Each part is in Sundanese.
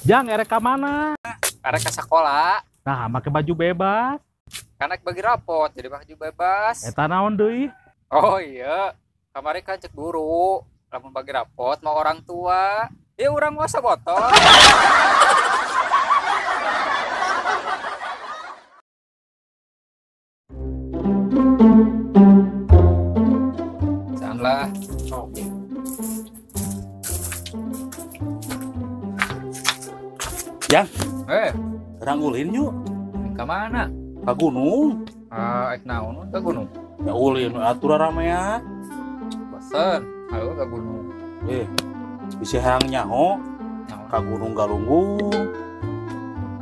Jang, erek ka mana? Erek ke sekolah. Nah, make baju bebas. Kan rek bagi rapot, jadi baju bebas. Eta naon deui? Oh iya, kamari kan cek guru, lamun bagi rapot mau orang tua. Ya urang mah sabotol. Janganlah. Oh. Jang, urang ulin yuk. Ke mana? Ke gunung. Ah, naon ke gunung? Ya ulin atuh ramean. Bosen, ayo ke gunung. Bisa hayang nyaho. Ke Gunung Galunggung,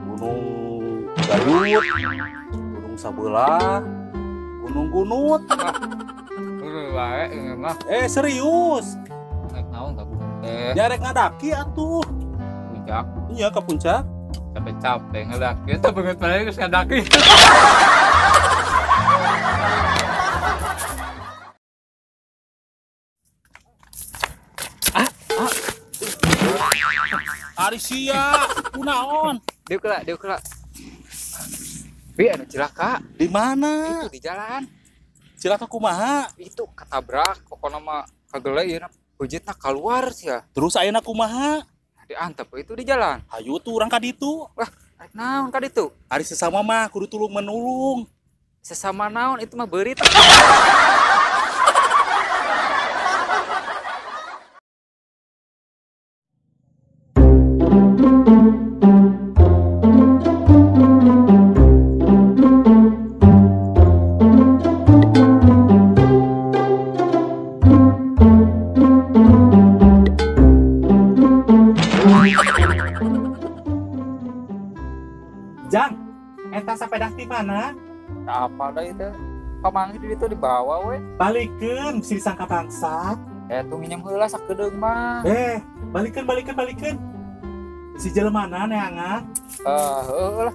Gunung Gayut, Gunung Sabelah, Gunung Gunut. Wae ieu mah. Serius. Rek naon ka gunung teh? Ya rek ngadaki atuh. Puncak. Iya ke puncak. Capek-capek ngadaki, teu beungeut bae geus ngadaki. Ari sia, kunaon? Diuk lah. Bi anu cilaka. Di mana? Itu di jalan. Cilaka kumaha? Itu ketabrak, pokokna mah kagele ieu hujitna keluar sia. Terus ayeuna kumaha? Diantep itu di jalan. Hayu tuh urang ka ditu. Wah, rek naon ka ditu? Ari sesama mah kudu tulung menulung. Sesama naon itu mah beurit. Jang, eta sepeda ti mana? Apa dah itu? Pamanggih di itu dibawa we. Balikeun si disangka bangsat. Tuh minjem heula sakedeung mah. Balikeun. Si jelemana neangan? Heuh lah.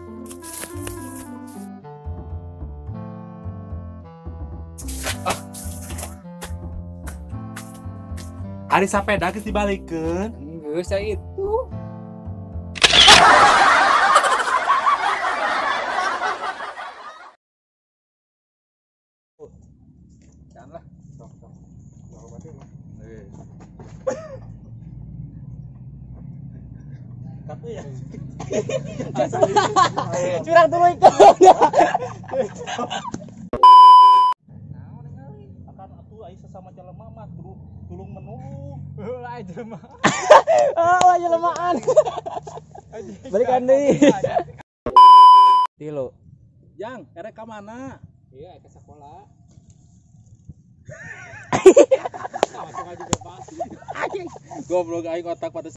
Ari sepeda geus dibalikeun? Geus aya itu. Janganlah. Sok. Tapi ya. Curang dulu ikut. Akan atuh ai sesama jelema mah kudu tulung menulung. Heulah jelema. Oh, jelemaan. Balikan deui. Tilu. Jang, erek ka mana? Iya, ke sekolah. Langsung aja bebas. Goblok aing otak pada